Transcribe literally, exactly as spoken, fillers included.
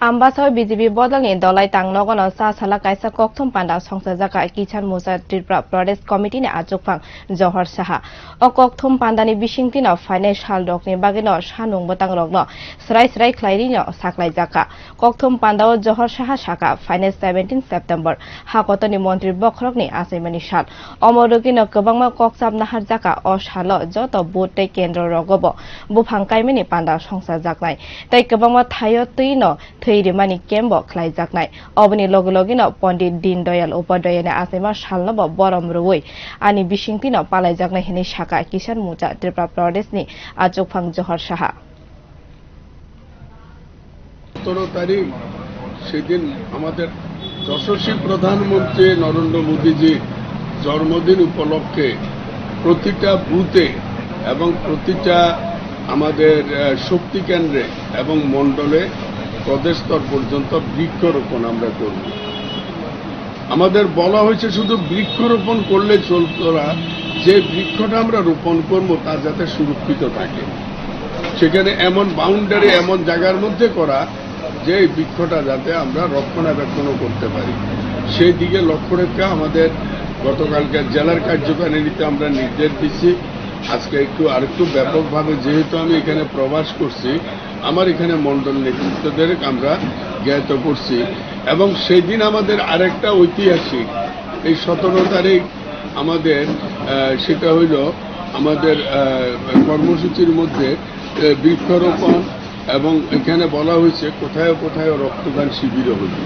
Ambasa B J P bodolni dolai tang nogono cha sala kaisa kokthum panda songchajak Kisan Morcha Tripura Pradesh Committee ni achukphang Johor Saha. O kokthum pandani bisingtwino phainai sal rokni bagwino sanung bwtang rokno srai srai khlairino saklaijak. Kokthum pandao Johor Saha saka phainai seventeen September hakotorni montri bokhorokni achaimani sal. Omo rwgwino kwbangma kokchap naharjak. O salo joto booth tei kendro rogobo buphang kaimani panda songchajaknai tei kwbangma thaio twino thwi rimani camp bo khlaijaknai. Oboni logi logino Pondit Deen Dayal Upadhyayani achaima salnobo borom rwui ani bisingtwino palaijaknai hinwi saka Kisan Morcha Tripura Pradesh ni achukphang Johor Saha. সতেরো তারিখ, সেদিন আমাদের যশস্বী প্রধানমন্ত্রী নরেন্দ্র মোদীজির জন্মদিন উপলক্ষে প্রতিটা বুথে এবং প্রতিটা আমাদের, আহ, শক্তি কেন্দ্রে এবং মণ্ডলে প্রদেশ স্তর পর্যন্ত বৃক্ষরোপণ আমরা করব। আমাদের বলা হয়েছে শুধু বৃক্ষরোপণ করলে চলতো না, যে বৃক্ষটা আমরা রোপণ করব তা যাতে সুরক্ষিত থাকে, সেখানে এমন বাউন্ডারি, এমন জায়গার মধ্যে করা যে এই বৃক্ষটা যাতে আমরা রক্ষণাবেক্ষণও করতে পারি, সেই দিকে লক্ষ্য রেখে আমাদের গতকালকার জেলার কার্যকারিণীতে আমরা নির্দেশ দিচ্ছি। আজকে একটু আরেকটু ব্যাপকভাবে, যেহেতু আমি এখানে প্রবাস করছি, আমার এখানে মণ্ডল নেতৃত্বদের আমরা জ্ঞাত করছি। এবং সেই দিন আমাদের আরেকটা ঐতিহাসিক, এই সতেরো তারিখ আমাদের, আহ, সেটা হইল আমাদের, আহ, কর্মসূচির মধ্যে, আহ, বৃক্ষরোপণ, এবং এখানে বলা হয়েছে কোথায় কোথায় রক্তদান শিবিরও হইবে।